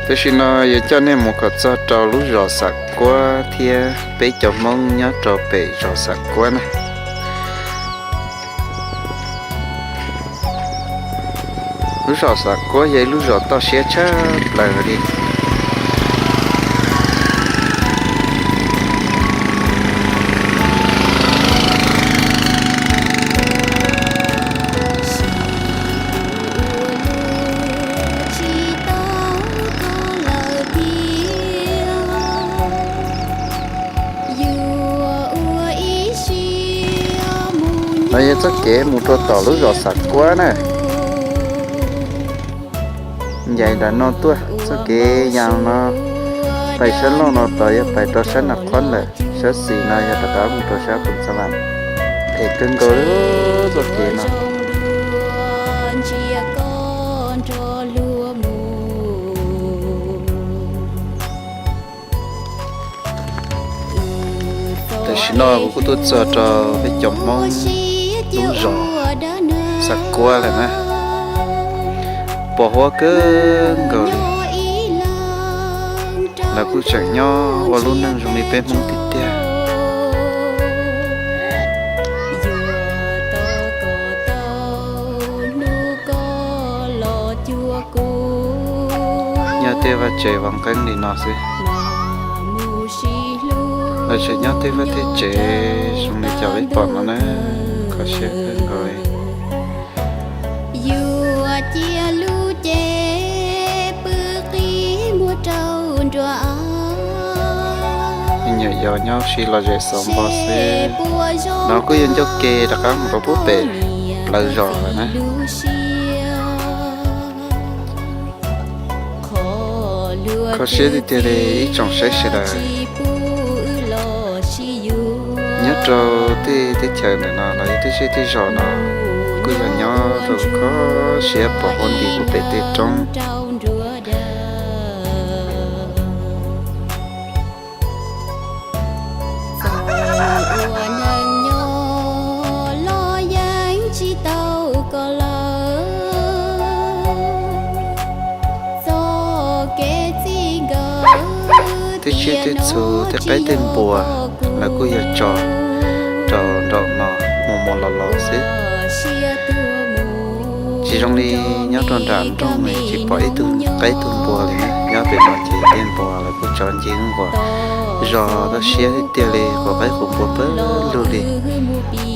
Tam sim no yuav coj nej mus kom txog rau lub zos Xam Kuab thiab peb cov Hmoob nyob rau pem zos Xam Kuab na. Lub zos Xam Kuab yog ib lub zos toj siab tshaj plaws li. No yog txoj kev mus rau tom lub zos Xam Kuab na. Ncaim nram no tuaj txoj kev yas no, pais sab laug no tod yog pais rau sab Nas Qhob lawm, sab xis no yog rov qab mus rau sab Phoos Xas Vas. Phem kawg nkaus li txoj kev no. Tam sim no kuv kuj tuaj txog rau peb cov Hmoob lub zos Xam Kuab lawm na. Pos huab kawg nkaus li. Lawv kuj tseem nyob ua lub neej zoo li peb Hmoob tiag tiag. Nyob tej vaj tsev vov nqeeb li no xwb. Lawv tseem nyob tej vaj tej tsev zoo li cov peb pom no na, kho siab kawg nkaus li. Nyuam yaus nyob ua si lom zem xauv npo xwb. No kuj yog ncauj ke rov qab mus rau pub pem plawv zos lawm na. Kho siab tiag tiag li ib tsoom saib sawv daws. Nyob rau tej teb chaws ntawm no los yog tej zej tej zos no kuj yog nyob rau kho siab pos huab nti pub pem tej roob. Tej tsiaj tej txhu tej qaib tej npua lawv kuj yog tso rau nraum no mus mus los los xwb. Tsis zoo li nyob rau nram nroog tsis pom ib tug qaib tug npua li na, nyob pem no ces tej npua lawv kuj tso ncig nquas zos toj siab tiag tiag li, quav qaib quav npua pawg lug li.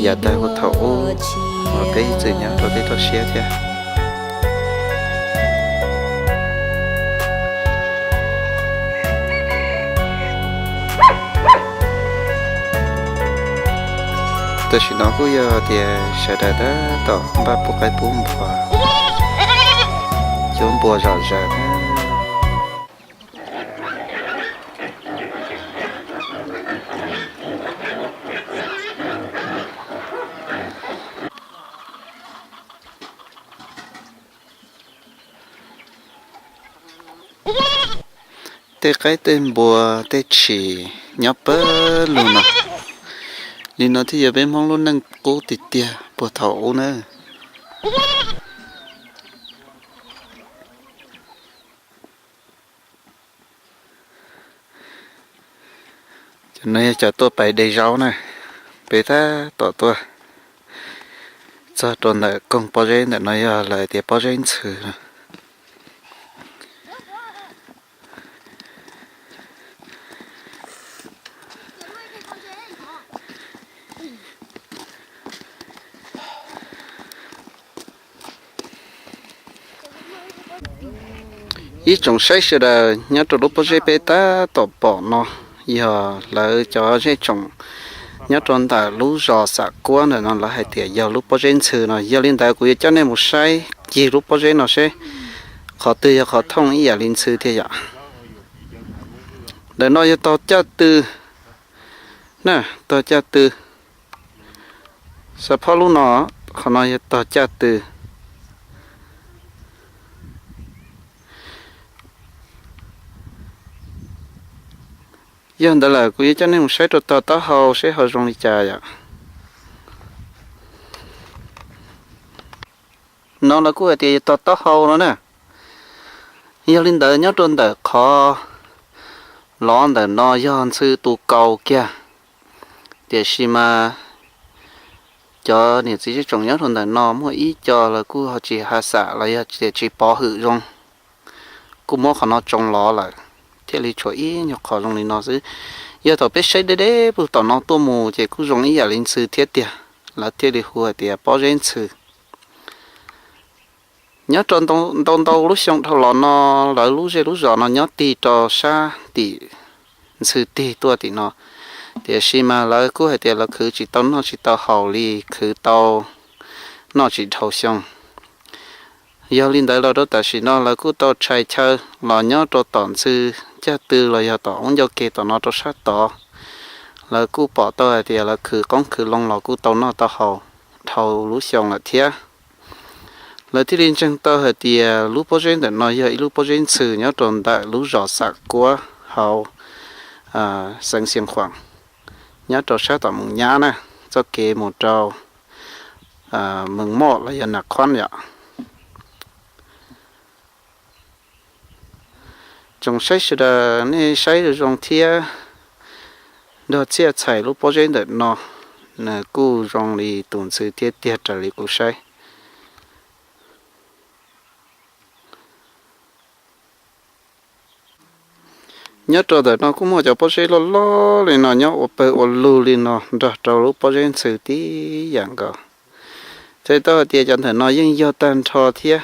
Yav tag kuj thaum ub uas peb ib txwm nyob rau tej toj siab thiab. Tam sim no kuj yog tias sawv daws tab tom npaj pub qaib pub npua, cuab npua zom zaws. Tej qaib tej npua tej tshis nyob pawg lug no. Li no thiaj yog peb Hmoob lub neej qub tiag tiag puag thaum ub na. Cov no yog cov tuaj pais de zaub na. Peb tab tom tuaj txog rau ntawm koog pob zeb ntawm no yog lawv tias pob zeb ntxhw. Ib tsoom saib sawv daws, nyob rau lub pob zeb peb tab tom pom no yog lawv cov zej tsoom nyob rau ntawm lub zos Xam Kuab ntawm no lawv hais tias yog lub pob zeb ntxhw no. Yog li ntawd kuv yuav coj nej mus saib cig lub pob zeb no seb qhov twg yog qhov thooj ib yam li ntxhw thiab yom. Ntawm no yog tog caj tw na, tog caj tw. Xav phob lub no, qhov no yog tog caj tw. Yog ntawd lawm kuv yuav coj nej mus saib rau tog taub hau seb ho zoo li cas yom. No lawv kuj hais tias yog tog taub hau no na. Yog li ntawd nyob rau ntawm qhov lov ntawm no yog ntxhw tus kaus kiag, tiam sis mas cov niam txiv zej tsoom nyob rau ntawm no muaj ib co lawv kuj ho tsis ha xam los yog tias tsis pov hwm zoo, kuj muab qhov no tsoo lov lawm, thiaj li tshuav ib nyuag qhov zoo li no xwb. Yog thaum peb saib deb deb puag tom no tuaj mus ces kuj zoo ib yam li ntxhw thiab tiag, lawv thiaj li hu hais tias pob zeb ntxhw. Nyob rau ntau ntau lub xyoo dhau los no, lawv lub zej lub zos no nyob tig rau sab tim ntxhw tig tuaj tim no, tiam sis mas lawv kuj hais tias lawv khwv tsis tau noj tsis tau haus li, khwv tau noj tsis dhau xyoo. Yog li ntawd los rau tam sim no lawv kuj tau tshais chaw los nyob rau tom ntxhw caj tw los yog tom ub ncauj ke tom no rau sab tod. Lawv kuj pom tau hais tias lawv khwv qoob khwv loo los kuj tau noj tau haus dhau lub xyoo lawm thiab. Lawv thiaj li ntseeg tau hais tias lub pob zeb ntawm no yog ib lub pob zeb ntxhw nyob rau ntawm lub zos Xam Kuab hauv xeev Xiav Khuam, nyob rau sab tom Moos Nyab na, txoj kev mus rau Moos Moj los yog Nas Khuab yom. Tsoom saib sawv daws nej saib zoo zoo thiab nrog txhiaj txhais lub pob zeb ntawm no, nws kuj zoo li tus ntxhw thiab tiag raws li kuv saib. Nyob rau ntawm no kuj muaj cov pob zeb loj loj li no nyob ua pawg ua lug li no nrog rau lub pob zeb ntxhw tib yam nkaus. Txhais tau hais tias cov ntawm no yeej yog tag nrho thiab.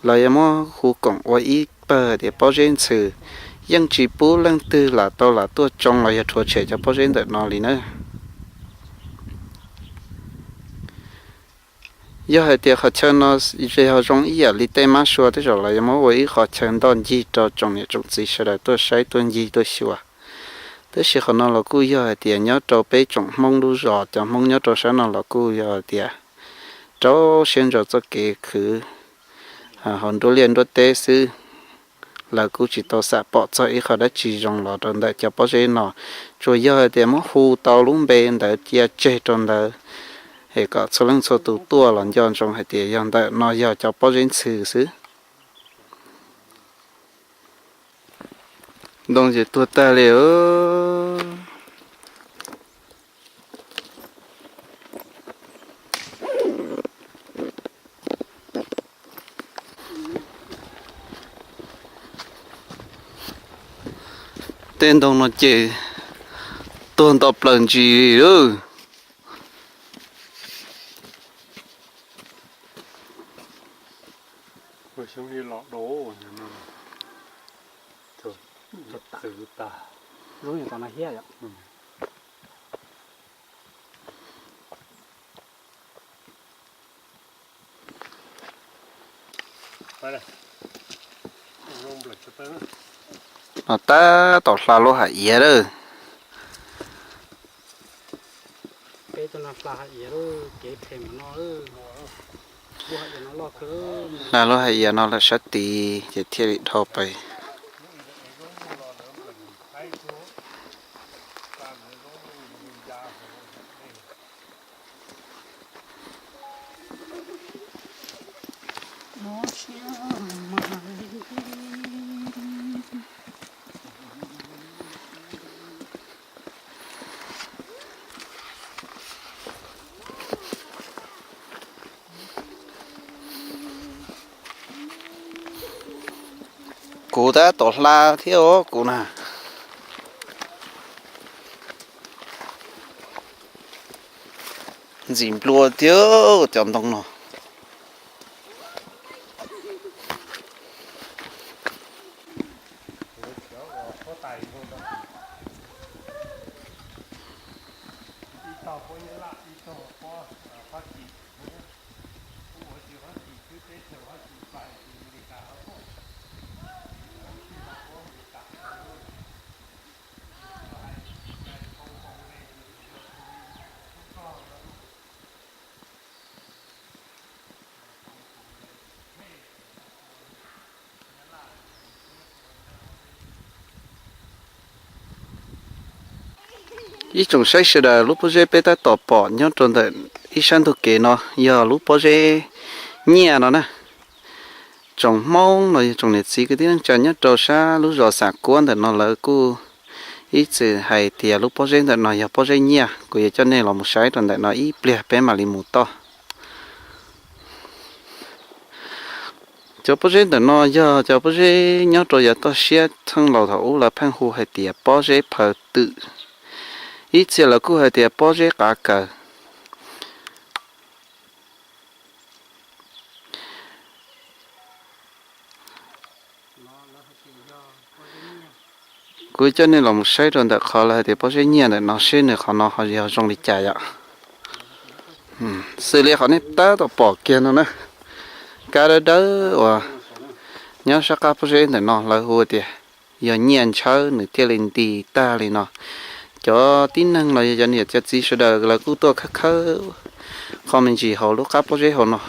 Lawv yuav muab hu koom ua ib pawg hais tias pob zeb ntxhw, yeej tsis pub leej twg lam tau lam tuaj tsoo los yog rhuav tshem cov pob zeb ntawm no li na. Yog hais tias qhov chaw no yog zoo ib yam li tej mab sua tej zaum lawv yuav muab ua ib qhov chaw ntoj ncig rau tsoom niam tsoom txiv sawv daws tuaj saib tuaj ncig tuaj xyuas. Tab sis qhov no los kuj yog hais tias nyob rau peb tsoom Hmoob lub zos, cov Hmoob nyob rau sab no los kuj yog hais tias rau siab ntso txoj kev khwv hauv nruab liaj nruab teb xwb. Lawv kuj tsis tau xam pom txog ib qho dab tsi zoo los rau ntawm cov pob zeb no, tsuas yog hais tias muab hu tau lub npe ntawd cia tseg rau ntawd, es kom txhua leej txhua tus tuaj los nco ntsoov hais tias yog ntawm no yog cov pob zeb ntxhw xwb. Ntoo ces tuag tag li. Tej ntoo no ces tuag nto plaws ntsis li lawm. No tab tom hla lub hais iav lawm. Hla lub hais iav no lawm sab tid ces thiaj li dhau pais. Kuv tab tom hla thiab os kuv na. Ntxim nplua thiab cov ntoo no. Ib tsoom saib sawv daws, lub pob zeb peb tab tom pom nyob rau ntawm ib sab ntug kev no yog lub pob zeb nyiaj no na. Tsoom Hmoob los yog tsoom niam txiv kwv tij neej tsa nyob rau sab lub zos Xam Kuab ntawm no lawv kuj ib txwm hais tias lub pob zeb ntawm no yog pob zeb nyiaj. Kuv yuav coj nej los mus saib rau ntawm no ib pliag peb mam li mus toj. Cov pob zeb ntawm no yog cov pob zeb nyob rau yav toj siab txheej laus thaum ub lawv pheej hu hais tias pob zeb phaw twm, ib txhia lawv kuj hais tias pob zeb qav kaws. Kuv coj nej los mus saib rau ntawm qhov lawv hais tias pob zeb nyiaj ntawm no seb nws qhov no ho yog zoo li cas yom. Xws li qhov nej tab tom pom kiag no na, kab dawb dawb uas nyob sab qab pob zeb ntawm no lawv hu tias yog nyiaj ntshawb nws thiaj li nti tag li no. Cov tib neeg los yog cov niam cov txiv sawv daws lawv kuj tuaj khawb khawb qhov me ntsis hauv lub qab pob zeb hauv no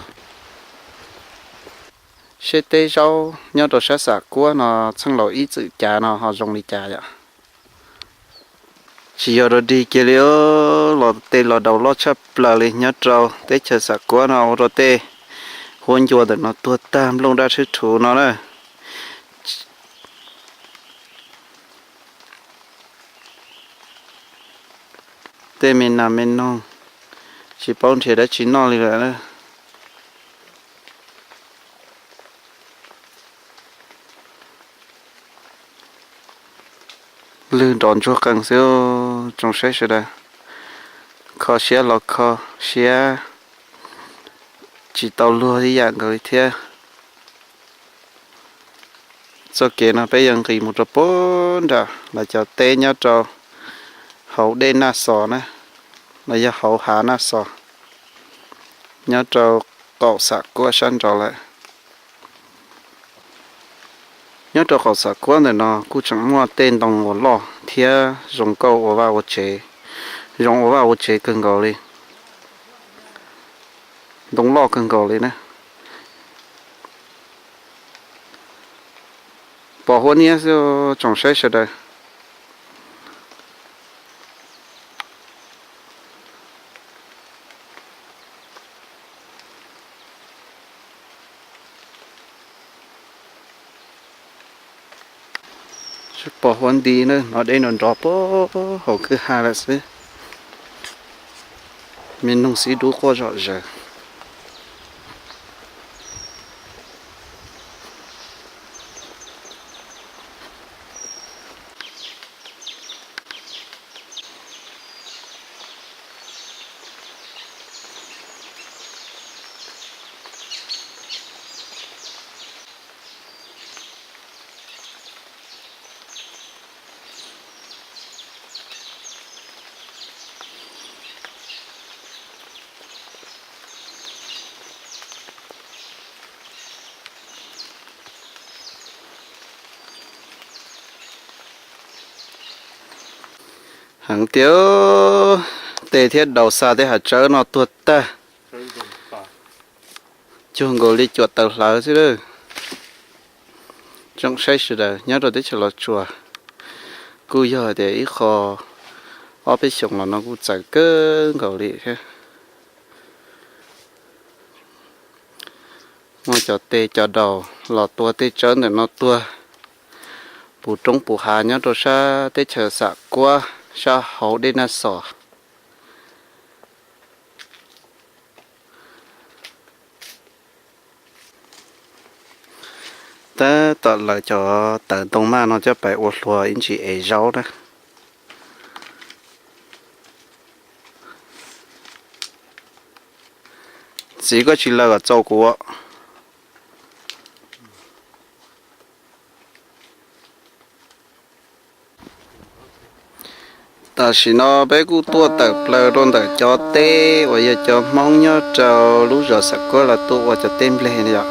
seb teb zaub nyob rau sab Xam Kuab no txheej laus ib txwm cav no ho zoo li cas yom. Tsis yog dog dig kiag li, los tej los daus loj tshaj plaws li nyob rau teb chaws Xam Kuab no ua rau tej huab ncua ntawm no tuag tag nplooj daj tshwb rhuv no na. Tej me nas me noog tsis paub nrhiav dab tsi noj li lawm. Lwg nrov ntsuag qees xwb, tsoom saib sawv daws. Kho siab los kho siab tsis tau luag ib yam nkaus li thiab. Txoj kev no peb yuav nqis mus rau puag nram lawv cov teb nyob rau hauv dej Naj Xos na, los yog hauv hav Naj Xos, nyob rau qaum Xam Kuab sab nraud lawm. Nyob rau qaum Xam Kuab ntawm no kuj tseem muaj tej ntoo uas loj thiab zoo nkauj ua vaj ua tsev, zoo ua vaj ua tsev kawg nkaus li, ntoo loj kawg nkaus li na. Pos huab niab xwb tsoom saib sawv daws. Pos huab nti na, hnov deb nrov nrov puag hauv kwj ha lawm xwb. Me noog xib dub quaj zom zaws. Heev tiag, tej thiab daus xa tej hav tsawb no tuag tag, cuag nkaus li cuam taws hlawv xwb lawm. Tsoom saib sawv daws, nyob rau teb chaws Los Tsuas kuj yog tias ib qho ob peb xyoos los no kuj txawv kawg nkaus li thiab. Muaj cov tes cov daus los tua tej tsawb ntawm no tuag puv roob puv hav nyob rau sab teb chaws Xam Kuab sab hauv dej Naj Xos. Tab tom lawv cov tawv ntoo maj no coj pais ua hlua ib ntsis ev zaub na. Txiv, koj tsis lawv kom txaus kuv. Tam sim no peb kuj tuaj tawm plaws rau ntawm cov teb uas yog cov Hmoob nyob rau lub zos Xam Kuab los tuaj ua cov teb npleg no yom.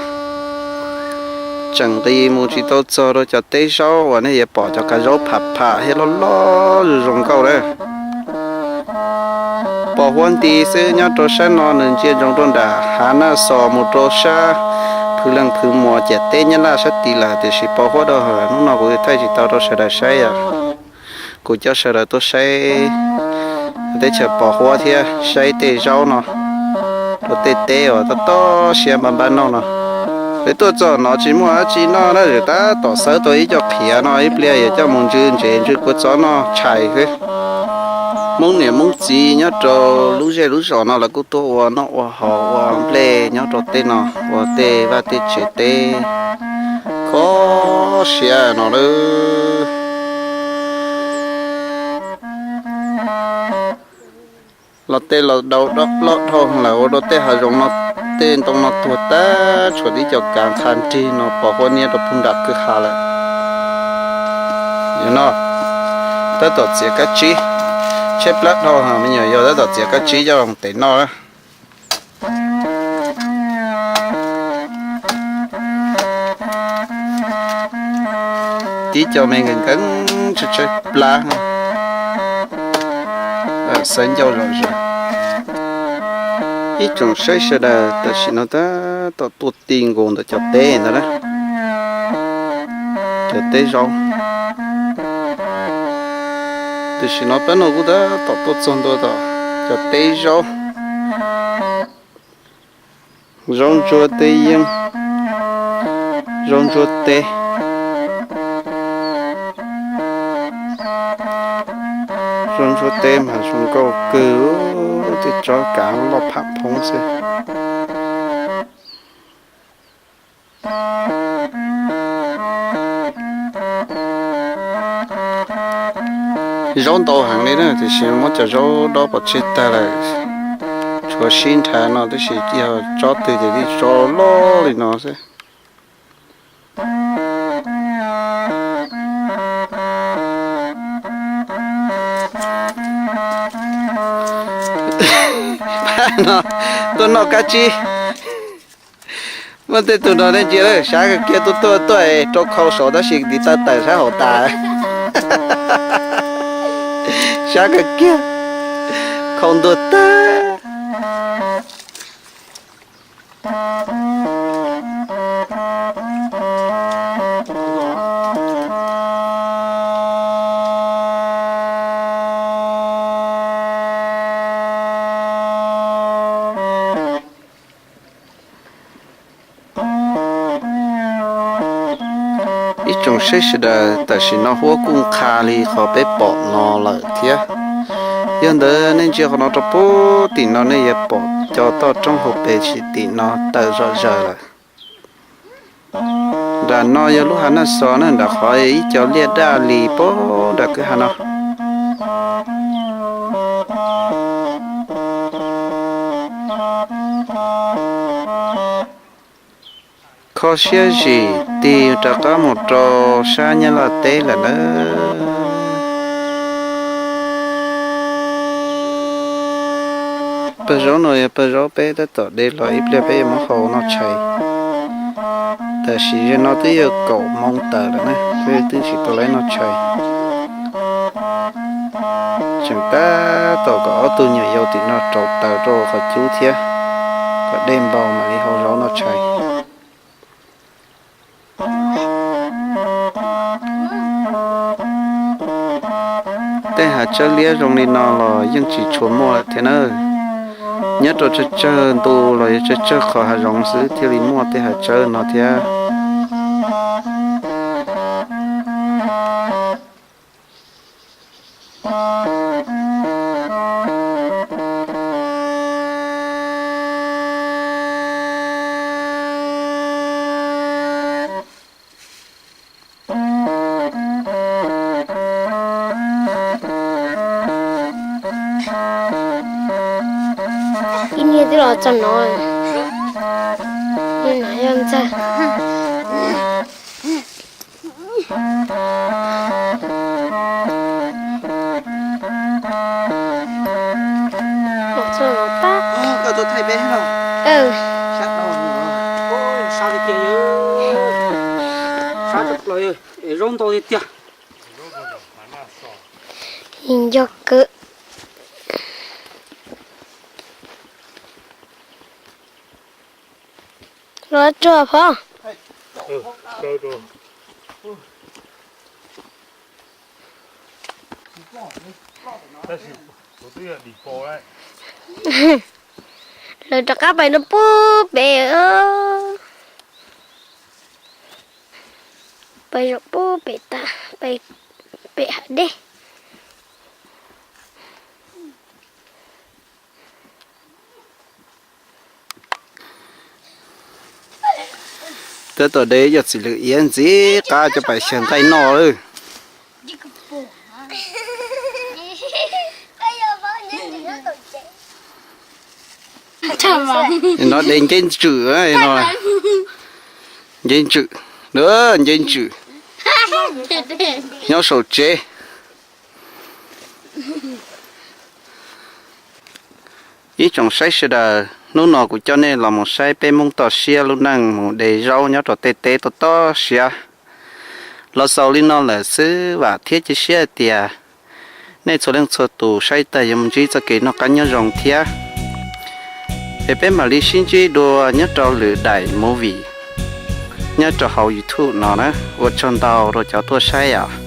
Tseem nqis mus tsis tau txog rau cov teb zaub uas nej yuav pom cov kav zaub pham pham thiab loj loj zoo zoo nkauj na. Pos huab nti xwb, nyob rau sab no nws ntsia ntsoov rau nram hav Naj Xos mus rau sab Phwv Leej Phwv Muas ciam teb Nyab Laj sab tid lawm, tiam sis pos huab dhau lawm. Hnub no kuv thaij tsis tau rau sawv daws saib os. Kuv coj sawv daws tuaj saib teb chaws pos huab thiab saib tej zaub no rau tej teb uas tob tob siab npab npab noj no. Peb tuaj txog no tsis muaj dab tsi noj na, tab tom xawb tau ib co qhiav no ib pliag yuav coj mus ntsw ntsev ntsw kua txob noj tshais xwb. Hmoob niam Hmoob txiv nyob rau lub zej lub zos no lawv kuj tuaj ua noj ua haus ua nplej nyob rau tej no, ua tej vaj tej tsev teb kho siab no lawm. Los tej los dau loj dhau lawm ua rau tej hav zoov no, tej ntoo no tuag tag, tshuav tib co kav nqha nrig no pos huab niab rau puag nram kwj ha lawm. Yog no, tab tom txiav kab tsib, tshaib plab dhau, me nyuam yaus tab tom txiav kab tsib coj los tev noj na. Tib co me nkees nkees tshaib tshaib plab, xav ncauj zom zaws. Ib tsoom saib sawv daws, tam sim no tab tom tuaj ti nkaus ntawm cov teb ntawd na, cov teb zaub. Tam sim no pab no kuj tab tom tuaj txog ntua tom cov teb zaub. Zaub ntsuab teb yeeb, zaub ntsuab teb. Zaub ntsuab teb mas zoo nkauj kawg, tej tsob kav loj pham phoob xwb. Zaub ntau heev li na, tiam sis muab cov zaub dob pov tseg tag lawm, tshuav sib nrhav no tab sis yog tsob twg ces tib tsob loj li no xwb. Tuaj noj kab tsib. Muaj tej tug no nej ntsia lawm, sab kawg kiag, tuaj tuaj tuaj rau khau saud tab sis tiv taw tawm sab hauv tas. Sab kawg kiag, khau ntuag tag. Ib tsoom saib sawv daws, tam sim no huab kuj nqha li qhov peb pom no lawm thiab. Yog ntawd nej ntsia qhov no rau puag tim no nej yuav pom cov toj roob hauv pes tim no tawm zom zaws lawm. Nram no yog lub hav Naj Xos na, nram qhov ib co liaj daj li puag nram kwj ha no. Kho siab zim tig rov qab mus rau sab Nyab Laj teb lawm nawb. Pawg zaub no yog pawg zaub peb tab tom de los ib pliag peb yuav muab hau noj tshais. Tam sim no twb yog kaum moos tawm lawm na, peb twb tsis tau lawv noj tshais. Tseem tab tom kom ob tug nyuam yaus tim no rauv taws rau qhov cub thiab, kom dej npau mam li hau zaub noj tshais. Tej hav tsawb liab zoo li no los yeej tsis tshua muaj lawm thiab na. Nyob rau tsawg tsawg ntu los yog tsawg tsawg qhov hav zoov xwb thiaj li muaj tej hav tsawb no thiab. Ib niag twb los txog no, no yog ntxawg. Los txog no tab. Koj tuaj thaij peb los? Sab tiag tiag, sab plaws, zaub ntau tiag tiag. Nco kawg. Los tsuag phob. Lawv rov qab pais rau pub pem. pais zaum pub pem tas, pem hav dej. Tab tom de cov txiv lws iab ntxiv qab coj pais xyaw nqaij noj lawm. No de nceb ntswm, nceb ntswm, nceb ntswm nyob saum tsev. Ib tsoom saib sawv daws, hnub no kuv coj nej los mus saib peb Hmoob toj siab lub neej mus de zaub nyob rau tej teb toj toj siab. Los xaus li no lawm xwb, vam thiab cia siab hais tias nej txhua leej txhua tus saib tag yuav mus ntsib txoj kev noj qab nyob zoo thiab. Es peb mam li sib ntsib dua nyob rau lwm daim movie nyob rau hauv YouTube no na. Ua tsaug ntau rau cov tuaj saib os.